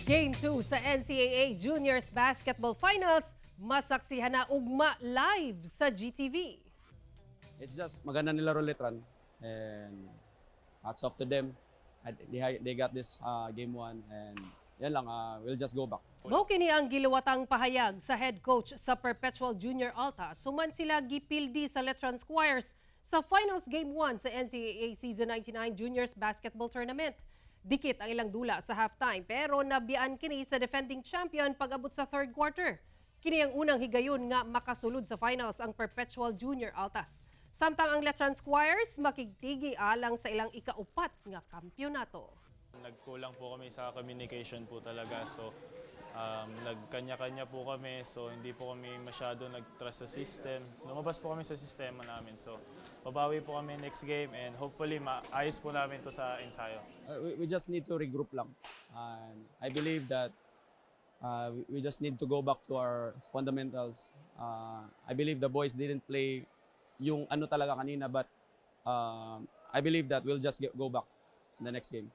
Game 2 sa NCAA Juniors Basketball Finals, masaksihan na ugma live sa GTV. It's just maganda nilaro Letran and hats off to them. They got this game one and yan lang, we'll just go back. Mao kini ang giluwatang pahayag sa head coach sa Perpetual Junior Altas human sila gipildi sa Letran Squires sa Finals Game 1 sa NCAA Season 99 Juniors Basketball Tournament. Dikit ang ilang dula sa halftime, pero nabiyaan kini sa defending champion pag-abot sa third quarter. Kini ang unang higayon nga makasulod sa finals ang Perpetual Junior Altas. Samtang ang Letran Squires makigtigi alang sa ilang ikaupat nga kampyonato. Nagkulang po kami sa communication po talaga. So, nagkanya-kanya po kami. So, hindi po kami masyado nag-trust sa system. Lumabas po kami sa sistema namin. So, babawi po kami next game and hopefully maayos po namin to sa ensayo. We just need to regroup lang. And I believe that we just need to go back to our fundamentals. I believe the boys didn't play yung ano talaga kanina, but I believe that we'll just go back in the next game.